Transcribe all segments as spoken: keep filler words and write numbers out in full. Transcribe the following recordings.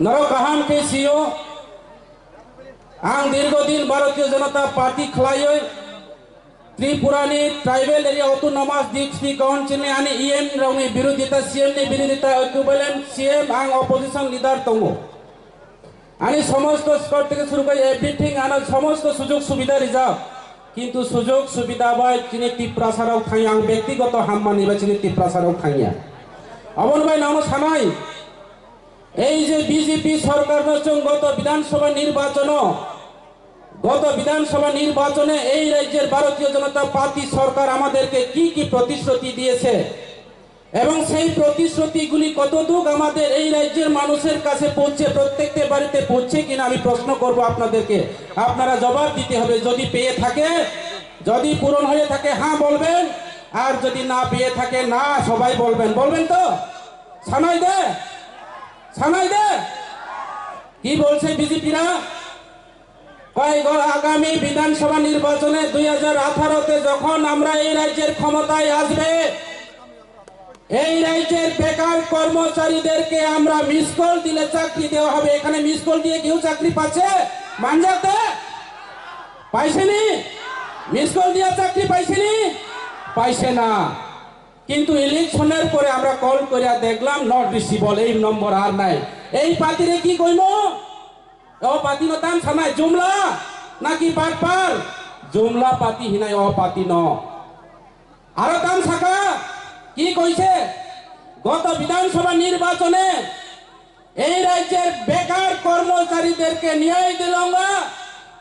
Norok kaham khe sio, ang dirgo din Bharatiya Janata Party khlaiwi Tripura ni Tribal Area Autonomous District Council ni ani E M rokni birodita, C M ni birodita, equivalent C M, ang opposition leader tongo. Ani somosto score theke suru kori everything, ano somosto sujog subida rijak. Kintu sujog subida bai chini Tiprasa rok thangya, ang bektigoto hammani bai chini Tiprasa rok thangya. Aboni bai nangno sanai, ei je B J P sorkarno chwng goto Bidhan Sabha nirbachono, goto Bidhan Sabha nirbachone ei rajyer Bharatiya Janata Party sorkar amaderke ki ki protisruti diyese, এবং সেই প্রতিশ্রুতিগুলি কতটুক আমাদের এই রাজ্যের মানুষের কাছে পৌঁছে, প্রত্যেকটা বাড়িতে পৌঁছে কিনা আমি প্রশ্ন করব আপনাদেরকে। আপনারা জবাব দিতে হবে। যদি পেয়ে থাকে, যদি পূরণ হয়ে থাকে, হ্যাঁ বলবেন, আর যদি না পেয়ে থাকে, না সবাই বলবেন। বলবেন তো? সানাই দে, সানাই দে। কি বলছে বিজেপিরা? কয় গ-, আগামী বিধানসভা নির্বাচনে দুই হাজার আঠারোতে যখন আমরা এই রাজ্যের ক্ষমতায় আসবে, এই রাজ্যের বেকার কর্মচারীদেরকে আমরা মিস কল দিলে চাকরি দেওয়া হবে। এখানে মিস কল দিয়ে কেউ চাকরি পাচ্ছে? মানজাতে পাইছেনি? মিস কল দিয়া চাকরি পাইছেনি? পাইছে না। কিন্তু ইলেকশনের পরে আমরা কল করিয়া দেখলাম, নট রিসিভল, এই নম্বর আর নাই। এই পার্টিরে কি কইমু? O party no tam sanai jumla naki batpar? Jumla party hinai o party no. Aro tam saka ki koise? গত বিধানসভা নির্বাচনে এই রাজ্যের বেকার কর্মচারীদেরকে ন্যায় দিলঙ্গা,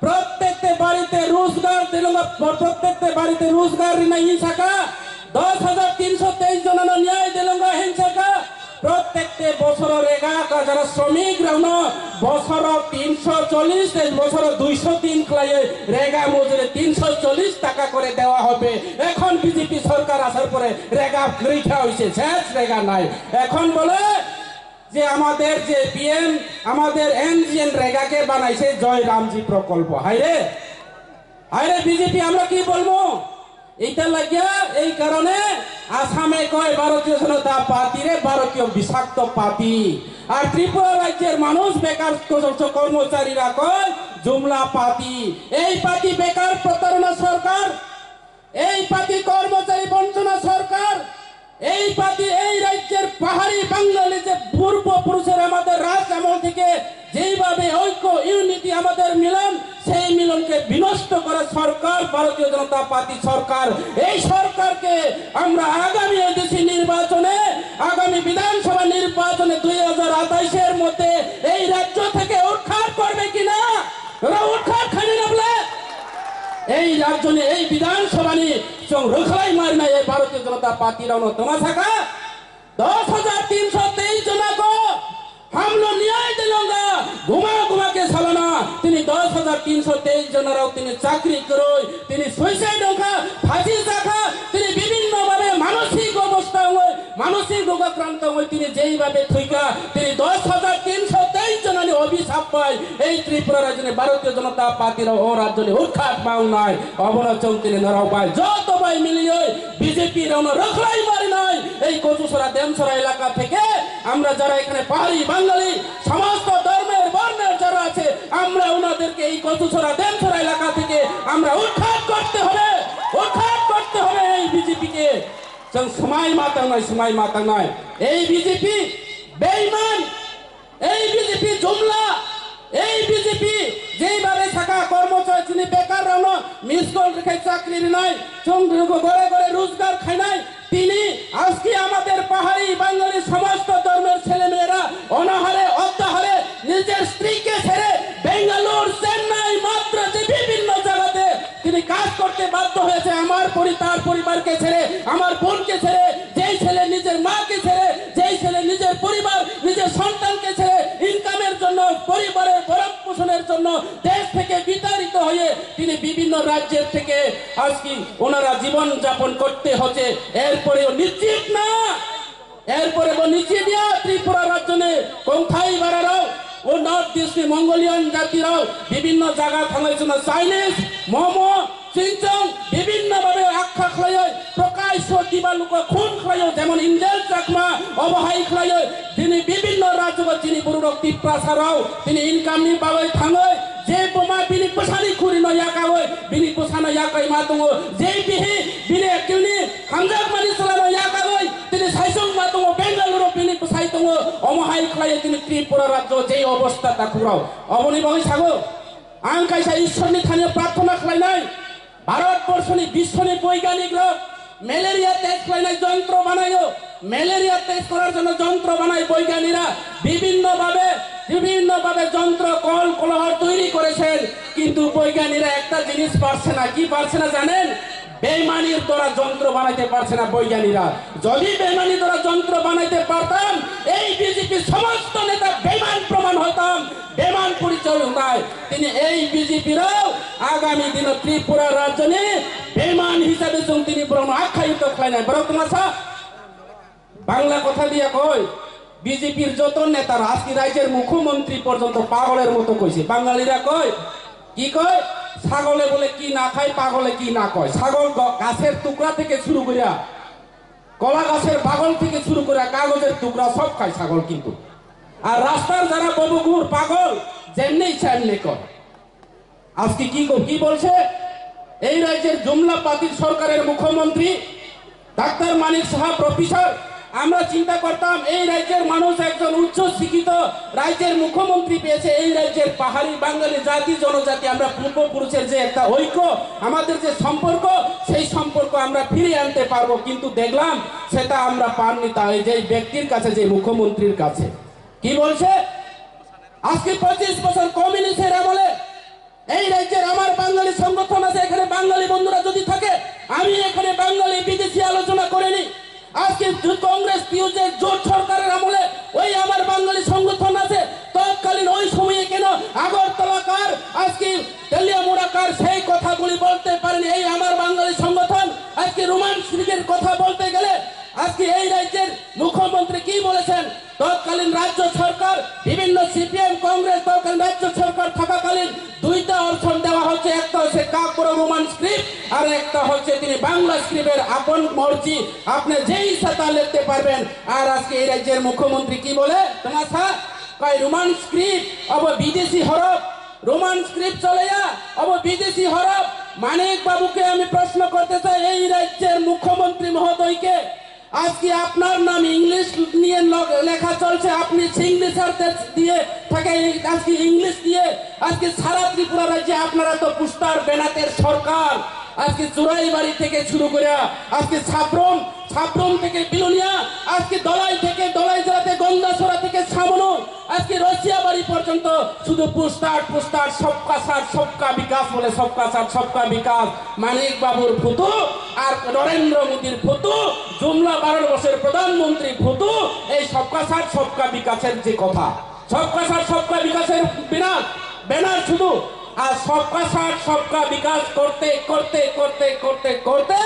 প্রত্যেকটা বাড়িতে রোজগার দিলঙ্গা, প্রত্যেকটা বাড়িতে রোজগার রিনা হিংসাকা দশ হাজার তিনশো তেইশ জনন ন্যায় দিলঙ্গা হিংসাকা, প্রত্যেকটা বছর রেগা, যারা শ্রমিক রাউন বছর তিনশো চল্লিশ, এই বছর দুইশো দিন খলাইয়ে রেগা মজুরি তিনশো চল্লিশ টাকা করে দেওয়া হবে। এখন বিজেপি সরকার আসার পরে রেগা পরীক্ষা হয়েছে, শেষ রেগা নাই। এখন বলে যে আমাদের যে পিএম, আমাদের এনজিএন রেগাকে বানাইছে জয় রামজি প্রকল্প। হায়রে, হায়রে বিজেপি, আমরা কি বলবো? এইটা লাগিয়া এই কারণে আসামে কয় ভারতীয় জনতা পার্টি রে ভারতীয় বিষাক্ত পার্টি। আর ত্রিপুরা রাজ্যের মানুষ বেকার কর্মচারীরা কয় জুমলা পার্টি। এই পার্টি বেকার প্রতারণা সরকার। এই পার্টি কর্মচারী বঞ্চনা সরকার, এই পার্টি এই রাজ্যের পাহাড়ি বাঙালি যে পূর্বপুরুষের আমাদের রাজ আমল থেকে যেইভাবে ঐক্য, ইউনিটি আমাদের মিলন, সেই মিলনকে বিনষ্ট করা সরকার ভারতীয় জনতা পার্টি সরকার। এই সরকারকে আমরা আগামী এডিসি নির্বাচনে, আগামী বিধানসভা নির্বাচনে দুই হাজার আঠাইশের মধ্যে এই রাজ্য থেকে উৎখাত করবে কিনা? Rao utkhat khainai na bole? Ei rajyoni, ei bidhansabhani chwng rwkhlai marinai ei Bharatiya Janata Party rokno twma sakha, dos hajar tinsho teis jona ko hum log nyay dilunga, ghuma ghuma ke salana, tini dos hajar tinsho teis jona rok tini chakri kwrwi, tini suicide wngkha, phasi jakha, tini bibhinno bhabe manosik obostha wngwi, manosik rogakranta wngwi tini jeibabe thwikha, tini dos hajar tinsho teis jonani obhisap bai ei Tripura rajyoni Bharatiya Janata Party rok o rajyoni utkhat ma wngnai. Obono chwng tini norok bai joto bai miliwi B J P rokno rwkhlai marinai. এই কচুছড়া ডেমছড়া এলাকা থেকে আমরা যারা এখানে পাহাড়ি বাঙালি সমস্ত ধর্মের বর্ণের যারা আছে, আমরা ওনাদেরকে এই কচুছড়া ডেমছড়া এলাকা থেকে আমরা উৎখাত করতে হবে, উৎখাত করতে হবে এই বিজেপিকে। Chwng swmai ma tangnai, swmai ma tangnai. Ei B J P beiman, ei B J P jumla, ei B J P jeibabe sakha kormochari chini bekar rokno miss call rwkhai chakri rwnai, chwng gore gore rojgar khainai. Tini ajke amader pahari Bangali somosto dhormor chelemeyeরা অনাহারে অত্যাহারে নিজের স্ত্রীকে ছেড়ে বেঙ্গালোর, চেন্নাই, মাদ্রাজে বিভিন্ন জায়গাতে তিনি কাজ করতে বাধ্য হয়েছে। আমার পরি-, তার পরিবারকে ছেড়ে, আমার বোনকে ছেড়ে, যেই ছেলে নিজের মাকে ছেড়ে, যেই ছেলে নিজের পরিবার, নিজের সন্তানকে ছেড়ে ইনকামের জন্য, পরিবারের ভরণ পোষণের জন্য দেশ থেকে বিতাড়িত হয়ে তিনি বিভিন্ন রাজ্যের থেকে আজকে ওনারা জীবন যাপন করতে হচ্ছে। এরপরেও নিশ্চিত না, এরপরে bo nichit ya Tripura rajyoni kongthai bararok, o North East ni Mongolian jatirok bibhinno jaga thanglai chwngno Chinese momo, Sinchong bibhinno bhabe akkha khlaioi, prokasho diba luko khun khlaio, jemon Angel Chakma obo hai khlaio, jini bibhinno rajyogo jini bororok Tiprasarao tini income ni bagwi thangoi, je buma bini bwsani khurino yakagoi, bini bwsano yakai ma tongo, je bihi bini actually hamjakmani salano yakagoi, tini saisong ma tongo, Bengaluru bini bwsai tongo, omo hai khlaioi tini Tripura rajyo je obostha takhukrao. Oboni bagwi sago, ang kaisa Ishorni thani prarthana khlainai, Bharat borshoni, bishwoni boigyanik rok malaria test khlainai jontro banaio, malaria test korar jonno jontro banai boigyanira bibhinno bhabe, bibhinno bhabe jontro kol kolohor toiri korechen, kintu boigyanira ekta jinis parche na, ki parche na janen? Beimanir dora jontro banaite parche na boigyanira. Jodi beimanir dora jontro banaite partam, ei B J P somosto neta beiman proman hotam. Beman porichoy wngnai. Tini ei B J P rok agami dino Tripura rajyoni beman hisabe chwng tini borokno akhaiyukto khlainai. Borok tongma sa? Bangla kotha diya koi. B J P-r joto netara aski rajyer mukhyamantri porjonto pagoler moto koise. Bangalira koi. Ki koi? Sagole bole ki na khai, pagole ki na koi. Sagol go-, gaser tukra theke shuru goria, kola gaser bagol theke shuru goria, kagojer tukra sob khai sagol kintu. Ar rastar jara bobo gur pagol, jemne ichha emne kor. Aski ki ko-, ki bolche? Ei rajyer jumla patir sorkarer mukhyamantri Daktar Manik Saha professor, amra chinta kortam ei rajyer manush ekjon uchcho shikkito rajyer mukhyamantri peyese, ei rajyer pahari Bangali jati jonojati amra purbo purusher je ekta oikko, amader je somporko, sei somporko amra firiye ante parbo, kintu dekhlam seta amra parni ta ei je bektir kache, je mukhyamantrir kache. Ki bolche? আজকে পঁচিশ বছর কমিউনিস্টের আমলে এই রাজ্যের আমার বাঙালি সংগঠন আছে, এখানে বাঙালি বন্ধুরা যদি থাকে, আমি এখানে বাঙালি বিদেশি আলোচনা করিনি। আজকে জো-, কংগ্রেস পিওজে জোট সরকারের আমলে ওই আমার বাঙালি সংগঠন আছে, তৎকালীন ওই সময়ে কেন আগরতলাকার, আজকে তেলিয়ামুড়াকার সেই কথাগুলি বলতে পারেনি এই আমার বাঙালি সংগঠন? আজকে রোমান সিরিজের কথা বলতে গেলে আজকে এই রাজ্যের মুখ্যমন্ত্রী কি বলেছেন? তৎকালীন রাজ্য সরকার, বিভিন্ন সিপিএম, কংগ্রেস তৎকালীন রাজ্য সরকার থাকাকালীন দুইটা অপশন দেওয়া হচ্ছে, একটা হচ্ছে কাকবড় রোমান স্ক্রিপ্ট, আর একটা হচ্ছে তিনি বাংলা স্ক্রিপ্টের আপন মর্জি, আপনি যেই ইচ্ছা তা লিখতে পারবেন। আর আজকে এই রাজ্যের মুখ্যমন্ত্রী কি বলে? তোমার স্যার কয় রোমান স্ক্রিপ্ট, অব বিদেশি হরফ, রোমান স্ক্রিপ্ট চলেয়া, অব বিদেশি হরফ। মানিক বাবুকে আমি প্রশ্ন করতে চাই, এই রাজ্যের মুখ্যমন্ত্রী মহোদয়কে, আজকে আপনার নাম ইংলিশ নিয়ে লগ-, লেখা চলছে, আপনি সিগনেচার দে-, দিয়ে থাকে, আজকে ইংলিশ দিয়ে, আজকে সারা ত্রিপুরা রাজ্যে আপনারা তো পোস্টার ব্যানারের সরকার, আজকে জোরাইবাড়ি থেকে শুরু করে আজকে সাব্রম, সাব্রম থেকে বিলোনিয়া, আজকে দলাই থেকে, দলাই জেলা থেকে গন্ডাছড়া থেকে সামনো, আজকে রশিয়াবাড়ি পর্যন্ত শুধু পোস্টার, পোস্টার, সবকা সাথ সবকা বিকাশ বলে, সবকা সাথ সবকা বিকাশ। মানিক বাবুর ফটো আর নরেন্দ্র মোদীর ফটো, জুমলা ভারতবর্ষের প্রধানমন্ত্রী ফটো, এই সবকা সাথ সবকা বিকাশের যে কথা, সবকা সাথ সবকা বিকাশের বিনা ব্যানার শুধু। আর সবকা সাথ সবকা বিকাশ করতে করতে করতে করতে করতে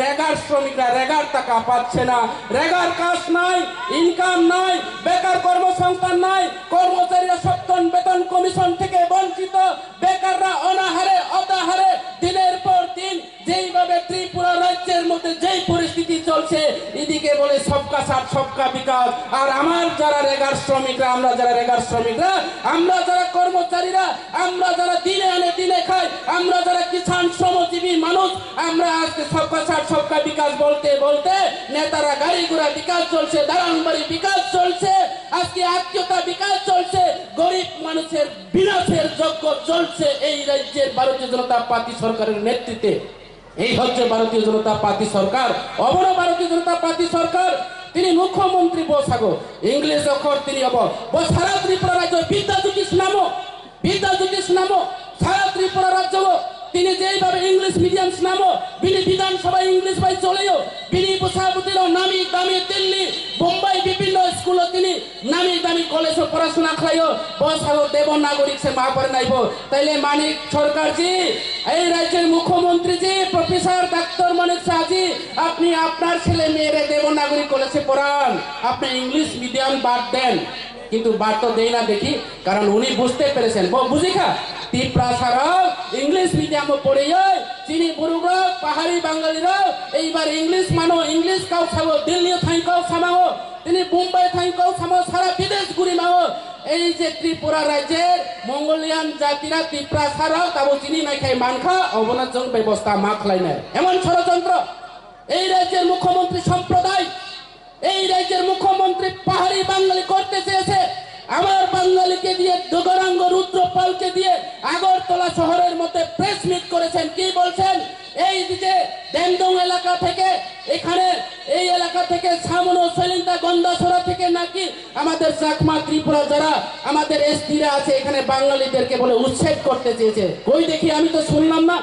রেগার শ্রমিকরা রেগার টাকা পাচ্ছে না, রেগার কাজ নাই, ইনকাম নাই, বেকার কর্মসংস্থান নাই, কর্মচারীরা সপ্তম বেতন কমিশন থেকে বঞ্চিত, বেকাররা অনাহারে অতাহারে দিনের পর দিন যেইভাবে ত্রিপুরা রাজ্যের মধ্যে যেই পরিস্থিতি চলছে, এদিকে বলে সবকা সাথ সবকা বিকাশ। আর আমার যারা রেগার শ্রমিকরা, আমরা যারা রেগার শ্রমিকরা, আমরা যারা কর্মচারীরা, আমরা যারা দিনে আনে দিনে খাই, আমরা যারা কিষাণ শ্রমজীবী মানুষ, আমরা আজকে সবকা সাথ সবকা বিকাশ বলতে বলতে নেতারা গাড়ি ঘোড়া বিকাশ চলছে, দালান বাড়ি বিকাশ চলছে, আজকে আত্মীয়তা বিকাশ চলছে, গরিব মানুষের বিনাশের যজ্ঞ চলছে এই রাজ্যের ভারতীয় জনতা পার্টি সরকারের নেতৃত্বে। এই হচ্ছে ভারতীয় জনতা পার্টি সরকার। অবর ভারতীয় জনতা পার্টি সরকার, তিনি মুখ্যমন্ত্রী বসাগো, ইংলিশ অক্ষর তিনি অব, বসারা ত্রিপুরা রাজ্য বিদ্যা জ্যোতিষ নামক বিদ্যা জ্যোতিষ নামক সারা ত্রিপুরা রাজ্য তিনি যেইভাবে ইংলিশ মিডিয়াম নামক বিনি বিধানসভায় ইংলিশ বাই চলেও বিনি বসাবুতির নামি দামি দিল্লি, বোম্বাই বিভিন্ন স্কুল তিনি নামি দামি কলেজে পড়াশোনা খাইও, বসাগো দেবনাগরিক সে মা পড়ে নাইবো। তাইলে মানিক সরকারজি, এই রাজ্যের মুখ্যমন্ত্রীজি, প্রফেসর ডাক্তার মানিক শাহজি, আপনি আপনার ছেলে মেয়েরে দেবনাগরিক কলেজে পড়ান, আপনি ইংলিশ মিডিয়াম বাদ দেন। কিন্তু বাদ তো দেই না দেখি, কারণ উনি বুঝতে পেরেছেন। ব-, বুঝি খা? Tiprasa rok English medium o poriwi, chini borok rok, pahari Bangali rok, eibar English mano, English kok sao, Delhi o thang kok samao, tini Bombay thang kok samo, sara bidesh guri mao. Ei je Tripura rajyer Mongolian jatira Tiprasa rok tabo chini naikhai mankha, obono chwng bebosta ma khlainai. Emon ষড়যন্ত্র, ei rajyer mukhyamantri somproday, এই রাজ্যের মুখ্যমন্ত্রী পাহাড়ি বাঙালি করতে চেয়েছে। আমার বাঙালিকে দিয়ে, গৌরাঙ্গ রুদ্রপালকে দিয়ে আগরতলা শহরের মধ্যে প্রেস মিট করেছেন। কি বলছেন? এই যে ড্যামডং এলাকা থেকে, এখানে এই এলাকা থেকে সামনো, সলিন্তা, গন্ডাছড়া থেকে নাকি আমাদের চাকমা ত্রিপুরা যারা আমাদের এসটিরা আছে এখানে বাঙালিদেরকে বলে উচ্ছেদ করতে চেয়েছে। কই দেখি, আমি তো শুনলাম না।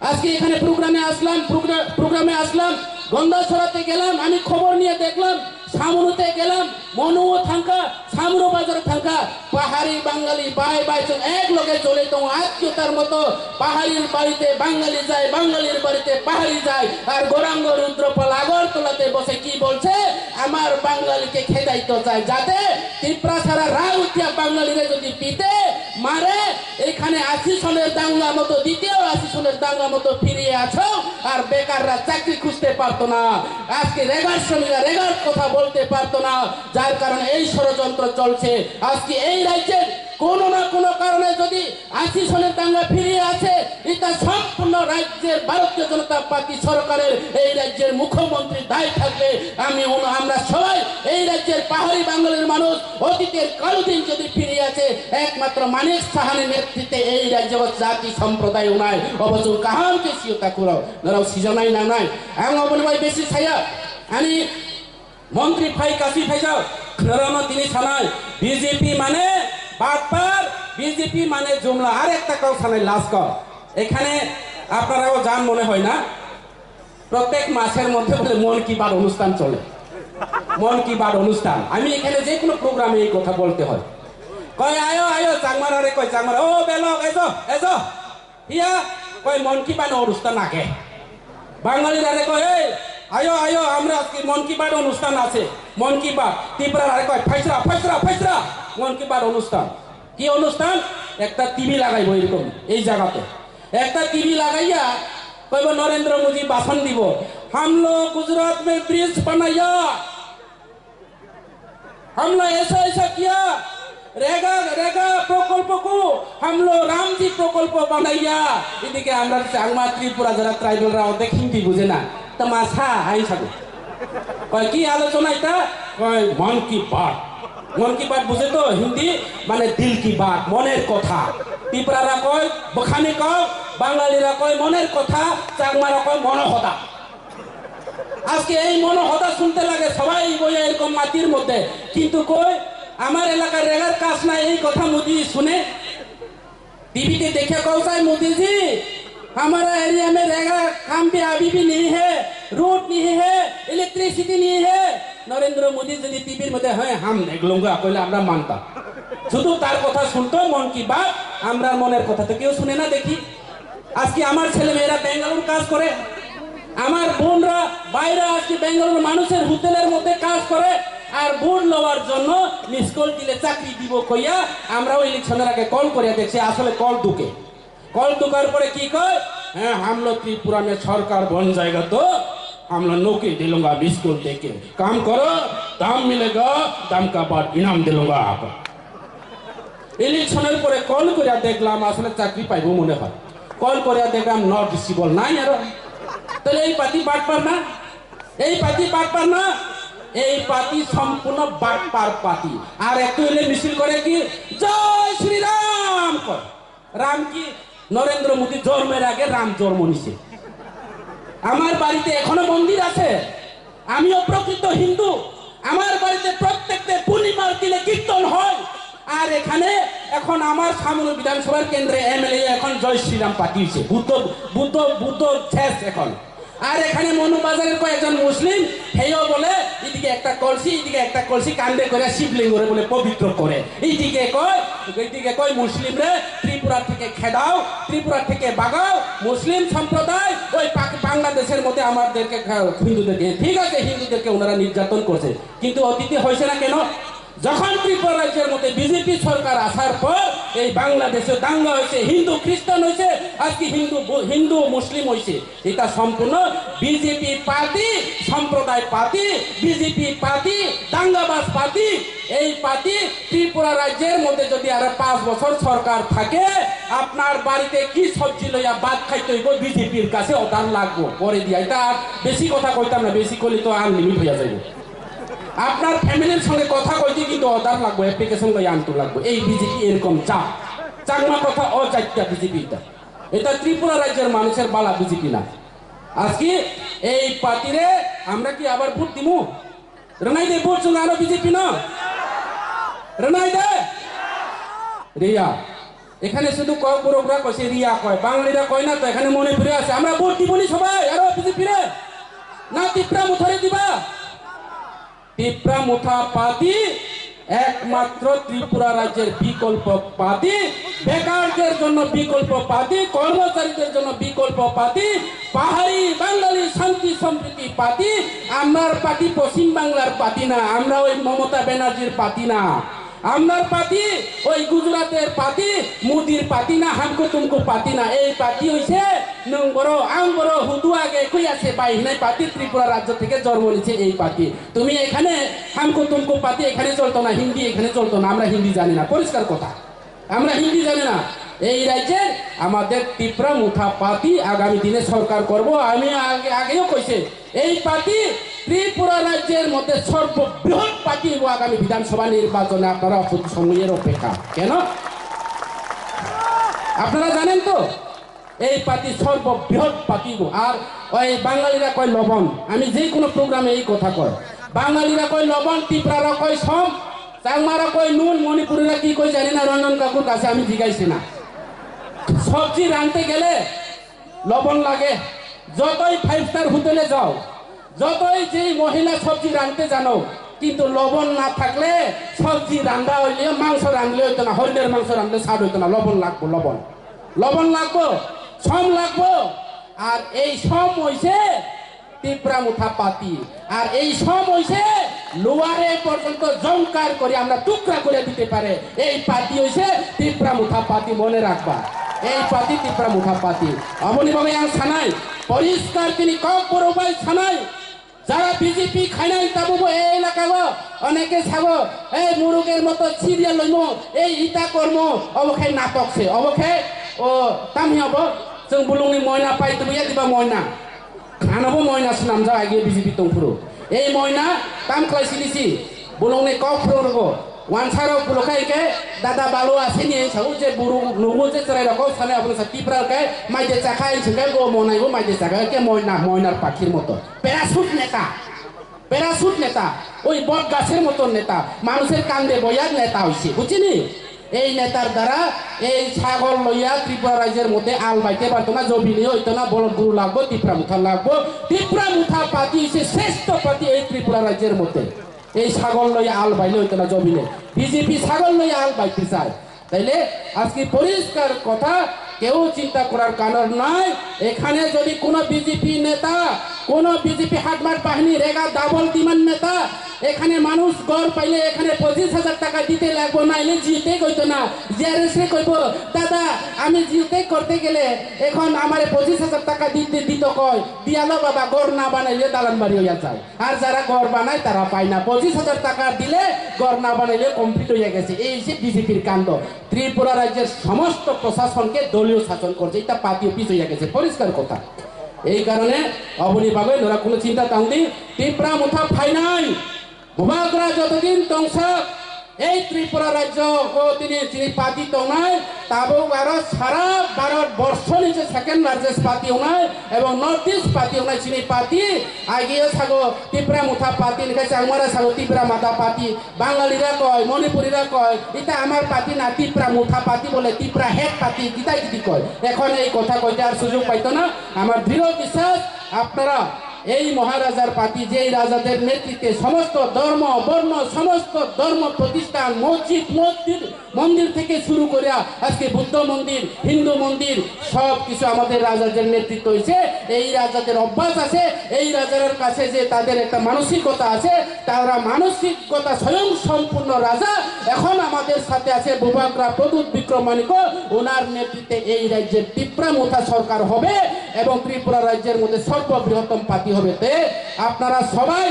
আজকে এখানে প্রোগ্রামে আসলাম, প্রোগ্রা-, প্রোগ্রামে আসলাম, গন্ডাছড়াতে গেলাম, আমি খবর নিয়ে দেখলাম, সামনুতে গেলাম, মনুও থাঙ্কা, সামনু বাজারে থাঙ্কা, পাহাড়ি বাঙালি ভাই ভাই সব এক লগে চলে তো আত্মীয়তার মতো পাহাড়ির বাড়িতে বাঙালি যায়, বাঙালির বাড়িতে পাহাড়ি যায়। আর গৌরাঙ্গ রুদ্রপাল আগরতলাতে বসে কি বলছে? আমার বাঙালিকে খেদাইতে চায়, যাতে তিপ্রাসারা রাউতিয়া বাঙালিরা যদি পিতে মারে, এখানে আশি সনের দাঙ্গা মতো, দ্বিতীয় আশি সনের দাঙ্গা মতো ফিরে আসো, আর বেকাররা চাকরি খুঁজতে পারতো না। আজকে রেগার শ্রমিকরা রেগার কথা বলতে পারতো না, যার কারণে এই ষড়যন্ত্র চলছে। আজকে এই রাজ্যের কোনো না কোনো কারণে যদি আশি সনের দাঙ্গা ফিরে আসে, এটা সম্পূর্ণ রাজ্যের ভারতীয় জনতা পার্টি সরকারের, এই রাজ্যের মুখ্যমন্ত্রীর দায় থাকবে। আমি অনু-, আমরা সবাই এই রাজ্যের পাহাড়ি বাঙালির মানুষ অতীতের কালো দিন যদি ফিরে আসে, একমাত্র মানিক সাহানের নেতৃত্বে এই রাজ্য জাতি সম্প্রদায় উনায় অবশ্য কাহামকে সিয়তা করো, নরাও সিজানাই নানাই। আং অবনবাই বেশি ছায়া, আমি মন্ত্রী ফাই কাশি ফাইজাও, নরানো তিনি সানাই, বিজেপি মানে বাটপার, বিজেপি মানে জুমলা, আর একটা কাউ সানাই লাস্ট কল। এখানে আপনারাও যান মনে হয় না, প্রত্যেক মাসের মধ্যে বলে মন কি বাত অনুষ্ঠান চলে। মন কি বাত অনুষ্ঠান, আমি এখানে যে কোনো প্রোগ্রামে এই কথা বলতে হয়। কয় আয়ো আয়ো, চাংমারারে কয় চাংমারা, ও বেলক এজো এজো, ইয়া কয় মন কি বাত অনুষ্ঠান আগে। বাঙালিরারে কয়, এই আয়ো আয়ো, আমরা আজকে মন কি বাত অনুষ্ঠান আছে, মন কি বাত। ত্রিপুরারারে কয় ফাইসরা ফাইসরা ফাইসরা, মন কি বাত অনুষ্ঠান। কি অনুষ্ঠান? একটা টিভি লাগাইবো এরকম এই জায়গাতে। একটা টিভি লাগাইয়া কইব নরেন্দ্র মোদী ভাষণ দিব, হাম লোগ গুজরাট মে ব্রিজ বানাইয়া, হাম লোগ এসা এসা কিয়া, রেগা রেগা প্রকল্প কো হাম লোগ রামজি প্রকল্প বানাইয়া। এদিকে আমরা চাংমা ত্রিপুরা যারা ট্রাইবালরা অর্ধেক হিন্দি বুঝে না, তো মাসা আই সাগো। কয় কি আলোচনা এটা? কয় মন কি বাত। মন কি বাত বুঝে তো হিন্দি? মানে দিল কি বাত, মনের কথা। ত্রিপুরারা কয় বখানি কও, বাঙালিরা কয় মনের কথা, চাকমারা কয় মনোহতা। আজকে এই মনোহতা শুনতে লাগে সবাই বইয়া এরকম মাটির মধ্যে, কিন্তু কই আমার এলাকার রেগার কাজ নাই, এই কথা মোদি শুনে? টিভিতে দেখে কও চাই মোদিজি, हमारा एरिया में रेगा काम भी अभी भी नहीं है, रोड नहीं है, इलेक्ट्रिसिटी नहीं है। নরেন্দ্র মোদি যদি টিভির মধ্যে, হ্যাঁ, হাম দেখ লুঙ্গা কইলে আমরা মানতাম। শুধু তার কথা শুনতো মন কি বাত, আমরা মনের কথা তো কেউ শুনে না দেখি। আজকে আমার ছেলে মেয়েরা ব্যাঙ্গালোর কাজ করে, আমার বোনরা বাইরে আজকে ব্যাঙ্গালোর মানুষের হোটেলের মধ্যে কাজ করে, আর ভোট লওয়ার জন্য মিস কল দিলে চাকরি দিব কইয়া আমরাও ইলেকশনের আগে কল করিয়া দেখছি, আসলে কল ঢুকে। কল ঢুকার পরে কি কয়? হ্যাঁ, हम लोग त्रिपुरा में सरकार बन जाएगा तो हम लोग नौकरी दिलूंगा, मिस कॉल देके काम करो, दाम मिलेगा, दाम का बाद इनाम दिलूंगा आपको। ইলেকশনের পরে কল করিয়া দেখলাম আসলে চাকরি পাইবো মনে হয়। কল করিয়া দেখলাম নট রিসিবল নাই আরো। তাহলে এই পার্টি বাটপার না? এই পার্টি বাটপার না? এই পার্টি সম্পূর্ণ বাটপার পার্টি। আর একটু হইলে মিছিল করে কি, "জয় শ্রীরাম" কর। রাম কি? নরেন্দ্র মোদী জন্মের আগে রাম জন্ম নিছে। আমার বাড়িতে এখনো মন্দির আছে। আমিও প্রকৃত হিন্দু। আমার বাড়িতে প্রত্যেকটা পূর্ণিমার দিনে কীর্তন হয়। আর এখানে এখন আমার সামনে বিধানসভার কেন্দ্রে এমএলএ এখন জয় শ্রীরাম পাঠিয়েছে। বুদ্ধ, বুদ্ধ, বুদ্ধ শেষ এখন। আর এখানে মনুবাজারের কয়েকজন মুসলিম, হেও বলে এদিকে একটা কলসি, এদিকে একটা কলসি কান্দে করে শিবলিঙ্গরে বলে পবিত্র করে। এইদিকে কয়, এইদিকে কয় মুসলিমরে ত্রিপুরা থেকে খেদাও, ত্রিপুরা থেকে বাগাও, মুসলিম সম্প্রদায় ওই পাক-, বাংলাদেশের মধ্যে আমাদেরকে খা-, হিন্দুদেরকে, ঠিক আছে, হিন্দুদেরকে ওনারা নির্যাতন করছে, কিন্তু অতীতে হয়েছে না কেন? যখন ত্রিপুরা রাজ্যের মধ্যে বিজেপি সরকার আসার পর এই বাংলাদেশে দাঙ্গা হয়েছে, হিন্দু খ্রিস্টান হয়েছে, আজকে হিন্দু বু-, হিন্দু মুসলিম হয়েছে। এটা সম্পূর্ণ বিজেপি পার্টি, সম্প্রদায় পার্টি, বিজেপি পার্টি, দাঙ্গাবাজ পার্টি। এই পার্টি ত্রিপুরা রাজ্যের মধ্যে যদি আরো পাঁচ বছর সরকার থাকে, আপনার বাড়িতে কি সবজি লইয়া ভাত খাইতে হইব, বিজেপির কাছে অর্ডার লাগবো। পরে দিয়া, এটা আর বেশি কথা কইতাম না, বেশি করলে তো আনলিমিট হইয়া যাইব। আপনার ফ্যামিলির সঙ্গে কথা কইতে কিন্তু অর্ডার লাগবো, অ্যাপ্লিকেশন লইয়া আনতে লাগবো। এই বিজেপি এরকম চা, চাকমা কথা ও চারটা বিজেপি এটা। এটা ত্রিপুরা রাজ্যের মানুষের বালা বিজেপি না। আজকে এই পার্টিরে আমরা কি আবার ভোট দিমু? Rwnai de vote chwng ano B J P no? Rwnai de? Riya. এখানে শুধু ককবরকরা কইছে রিয়া কয়, বাঙালিরা কয় না তো, এখানে মণিপুরে আছে। আমরা ভোট দিব নি সবাই আরো বিজেপি রে? না তিপ্রা মুথারে দিবা? তিপ্রা মুথা পার্টি একমাত্র ত্রিপুরা রাজ্যের বিকল্প পার্টি, বেকারদের জন্য বিকল্প পার্টি, কর্মচারীদের জন্য বিকল্প পার্টি, পাহাড়ি বাঙালি শান্তি সম্প্রীতি পার্টি। আমরার পার্টি পশ্চিম বাংলার পার্টি না, আমরা ওই মমতা ব্যানার্জির পার্টি না। আমরার পার্টি ওই গুজরাটের পার্টি, মোদির পার্টি না, হামকো তুমকো পার্টি না। এই পার্টি হইছে নং বড়, আং বড়, হুদু আগে কই আছে ভাই হিনাই পার্টি, ত্রিপুরা রাজ্য থেকে জন্ম নিছে এই পার্টি। তুমি এখানে হামকো তুমকো পার্টি এখানে চলতো না, হিন্দি এখানে চলতো না, আমরা হিন্দি জানি না, পরিষ্কার কথা। আমরা হিন্দি জানি না। এই রাজ্যে আমাদের তিপ্রা মুথা পার্টি আগামী দিনে সরকার করব। আমি আগে, আগেও কইছে, এই পার্টি ত্রিপুরা রাজ্যের মধ্যে সর্ববৃহৎ পার্টি হইব আগামী বিধানসভা নির্বাচনে। আপনারা অপেক্ষা সময়ের অপেক্ষা। কেন? আপনারা জানেন তো, এই পার্টি সর্ববৃহৎ পার্টি হইব। আর ওই বাঙালিরা কয় লবণ, আমি যে কোনো প্রোগ্রামে এই কথা কয়, বাঙালিরা কয় লবণ, তিপ্রারা কয় সম। চাকমারা কয় নুন, মণিপুরীরা কি কয় জানি না, রঞ্জন কাকুর কাছে আমি জিজ্ঞাসি না। সবজি রাঁধতে গেলে লবণ লাগে। যতই ফাইভ স্টার হোটেলে যাও, যতই যেই মহিলা সবজি রাঁধতে জানো, কিন্তু লবণ না থাকলে সবজি রান্না হইলে, মাংস রাঁধলে হইতো না, হরিণের মাংস রাঁধলে স্বাদ হইতো না। লবণ লাগবো, লবণ, লবণ লাগবো, সম লাগবো। আর এই সম হইছে তিপ্রা মুথা পাতি। আর এই সম হইছে লোয়ারে পর্যন্ত জংকার করে আমরা টুকরা করে দিতে পারে। এই পাতি হইছে তিপ্রা মুথা পাতি, মনে রাখবা। এই পাতি তিপ্রা মুথা পাতি। Aboni bagwi ang sanai, poriskar tini kok borok bai sanai, jara B J P khainai tabukbo ei elaka o oneke sabo, ei muruger moto serial loimo, ei ita kormo, obo khe natok se, obo khe o tamni obo chwng bulungni moina pai tubui ya diba moina. Ano bo moina swnamjak agi B J P tongphuru. Ei moina tam khlai sini si. Bolongni kok phuru rwgo. Wansarok bolokha hwnkhe dada balu aseni sao je buru nugo je chwrairok kok sanai abono sa tipra khe maide chakha hwnkhe bo monai bo maide chakha hwnkhe moina, moinar pakhir moto. Parachute neta. Parachute neta. Oi bot gasir moto neta. Manusher kande boyar neta hoise. Buchini? Ei netar dara ei sagol loiya Tripura rajyer moddhe al baite bartona jobini oitona bolot guru lagbo, Tipra mutha lagbo. Tipra mutha party se sreshto party ei Tripura rajyer moddhe. Ei sagol loiya al baile oitona jobini. B J P sagol loiya al baite sai. তাইলে আজকে পরিষ্কার কথা, কেউ চিন্তা করার কারণ নাই। এখানে যদি কোনো বিজেপি নেতা, কোনো বিজেপি হাটমাট বাহিনী, রেগা ডাবল ডিমান্ড নেতা, এখানে মানুষ ঘর পাইলে এখানে পঁচিশ হাজার টাকা দিতে লাগবো, নাইলে জিতে কইতো না। জিআরএস রে কইবো, "দাদা, আমি জিতে করতে গেলে এখন আমারে পঁচিশ হাজার টাকা দিতে দিত কয়, দিয়ালো বাবা, ঘর না বানাইলে দালান বাড়ি হইয়া যায়।" আর যারা ঘর বানায় তারা পায় না, পঁচিশ হাজার টাকা দিলে ঘর না বানাইলে কমপ্লিট হইয়া গেছে। এই যে বিজেপির কাণ্ড, ত্রিপুরা রাজ্যের সমস্ত প্রশাসনকে দলীয় শাসন করছে, এটা পার্টি অফিস হইয়া গেছে, পরিষ্কার কথা। এই কারণে অবনি বাগৈ নোরা কোনো চিন্তা তাংদি, ত্রিপুরা মুঠা ফাইনাই। Bubagra jotodin tongsak, ei Tripura rajyo o tini chini party tongnai, tabuk aro sara Bharat borsho ni je second largest party wngnai, ebong North East party wngnai chini party, agi o sago Tipra Motha party, hingke changmara sago Tipra Motha party, Bangali ra koi, Manipuri ra koi, ita amar party na Tipra Motha party bole Tipra hate party, kita kiti koi. Ekhon ei kotha koite ar sujog paito na, amar drio biswas, apnara এই মহারাজার পার্টি, যেই রাজাদের নেতৃত্বে সমস্ত ধর্ম, বর্ণ, সমস্ত ধর্ম প্রতিষ্ঠান, মসজিদ, মন্দির, মন্দির থেকে শুরু করে আজকে বুদ্ধ মন্দির, হিন্দু মন্দির, সব কিছু আমাদের রাজাদের নেতৃত্ব হয়েছে। এই রাজাদের অভ্যাস আছে, এই রাজার কাছে যে তাদের একটা মানসিকতা আছে, তারা মানসিকতা স্বয়ং সম্পূর্ণ রাজা। এখন আমাদের সাথে আছে বুবাগ্রা প্রদ্যুৎ বিক্রমানিক, ওনার নেতৃত্বে এই রাজ্যের তিপ্রা মুথা সরকার হবে এবং ত্রিপুরা রাজ্যের মধ্যে সর্ববৃহত্তম পার্টি হবে। তে আপনারা সবাই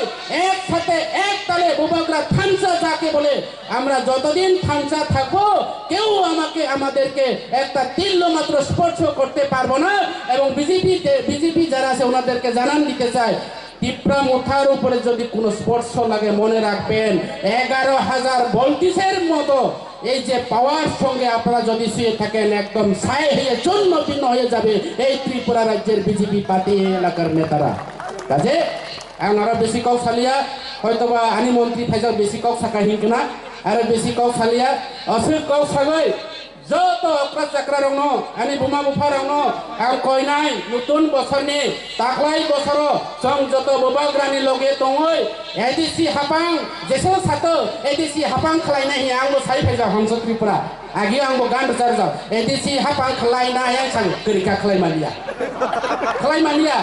একসাথে এক তালে বুবাগ্রা থানচা যাকে বলে, আমরা যতদিন থানচা থাকবো, কেউ আমাকে, আমাদেরকে একটা তিল মাত্র স্পর্শ করতে পারবো না। এবং বিজেপি, বিজেপি যারা আছে ওনাদেরকে জানান দিতে চাই, তিপ্রা মুথার উপরে যদি কোনো স্পর্শ লাগে, মনে রাখবেন, এগারো হাজার বলটিসের মতো এই যে পাওয়ার সঙ্গে আপনারা যদি শুয়ে থাকেন, একদম ছাই হয়ে চূর্ণ বিন্ন হয়ে যাবে এই ত্রিপুরা রাজ্যের বিজেপি পার্টি এলাকার নেতারা। কাজে ang aro bisi kok salia, hoitoba ani montri phaijak bisi kok saka hinkna, aro bisi kok salia, aswk kok sagoi, joto okra chakra rokno, ani buma bupha rokno ang koinai nutun bosorni taklai bosoro chwng joto bubagrani loge tongoi A D C hapang jesel sato A D C hapang khlainai hi ang bo sai phaijak Hamsa Tripura. Agi ang bo gan rwchar rwchar A D C hapang khlainai ang sang kwrwi kha khlai maliya. Khlai maliya.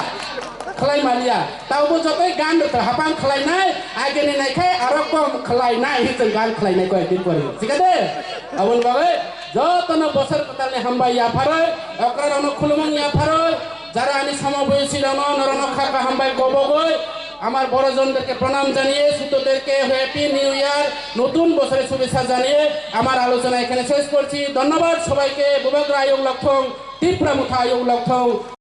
Khlai maliya. Taubo jotoi gan rwchar hapang khlainai, agini naikhai aro kom khlainai hi chwng gan khlainai koi din pori. Sikade? Aboni bagwi jotono bosor kwtalni hambai yapharoi, okra rokno khulumung yapharoi, jara ani samo boyosirokno norokno kha kha hambai kobogoi, আমার বড়জনদেরকে প্রণাম জানিয়ে ছোটদেরকে happy new year, নতুন বছরের শুভেচ্ছা জানিয়ে আমার আলোচনা এখানে শেষ করছি। ধন্যবাদ সবাইকে। বুবাগ্রা আয়োগ লক্ষং, তিপ্রা মুথা আয়োগ লক্ষং।